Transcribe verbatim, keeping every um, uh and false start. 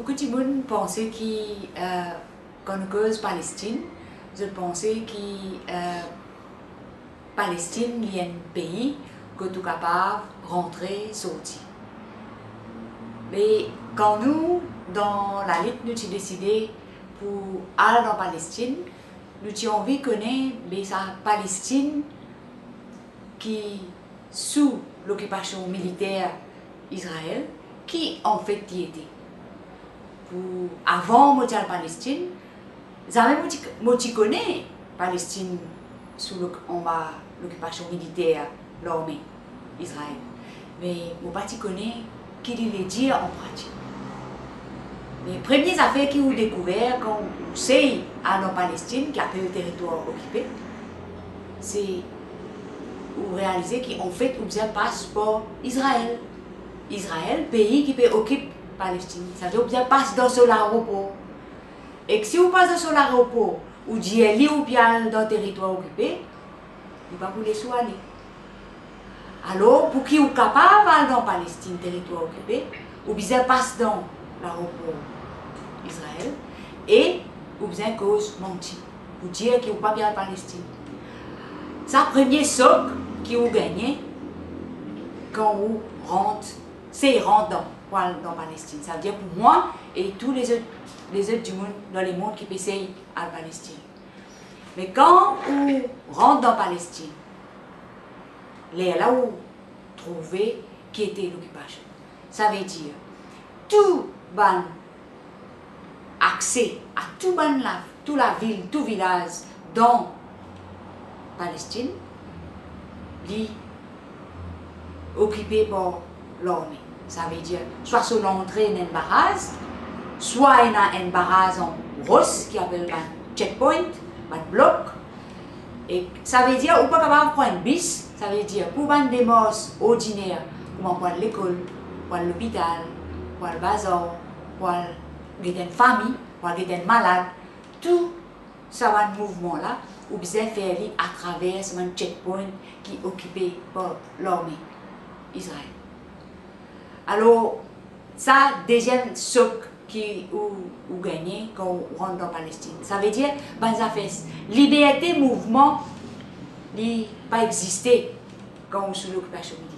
Boukou dimoun panse ki, eh, kan nou koz Palestinn, zot panse ki, eh, Palestinn li enn pei kot ou kapav rantre, sorti. Me kan nou, dan lalit, nou ti deside pou al dan Palestinn, nou ti anvi kone, be sa Palestinn ki sou lokipasion militer Izrael, ki anfet li ete. Pou, avan mo ti al Palestinn, zame mo ti, mo ti kone Palestinn sou lok-, anba lokipasion militer larme Izrael. Me mo pa ti kone ki li le dir an pratik. Me premie zafer ki ou dekouver kan ou sey al dan Palestinn, ki apel teritwar okipe, se ou realize ki anfet ou bizin pas par Izrael. Izrael, pei ki pe okip Palestinn. Savedir ou bizin pas dan so laeropor. Ek si ou pas dan so laeropor, ou dir li ou pe al dan teritwar okipe, li pa pou les ou ale. Alor, pou ki ou kapav al dan Palestinn, teritwar okipe, ou bizin pas dan laeropor Izrael e ou bizin koz manti pou dir ki ou pa pe al Palestinn. Sa premie sok ki ou gagne kan ou rant, sey rant dan, pou al dan Palestinn. Savedir pou mwa e tou lezot, lezot dimoun dan lemond ki pe sey al Palestinn. Me kan ou rant dan Palestinn, lerla ou trouve ki ete lokipasion. Savedir, tou bann akse a tou bann la, tou lavil, tou vilaz dan Palestinn, li okipe par larme. Savedir, swa so lantre ena enn baraz, swa ena enn baraz an ros ki apel bann checkpoint, bann blok. E savedir, ou pa kapav pran enn bis, savedir, pou bann demars ordiner, kouma pou al lekol, pou al lopital, pou al bazar, pou al get enn fami, pou al get enn malad, tou sa bann mouvman la, ou bizin fer li atraver sa bann checkpoint ki okipe par larme Izrael. Alor, sa deziem sok ki ou, ou gagne kan ou rant dan Palestinn. Savedir, bann zafer liberte mouvman, li pa existe kan ou sou lokipasion militer.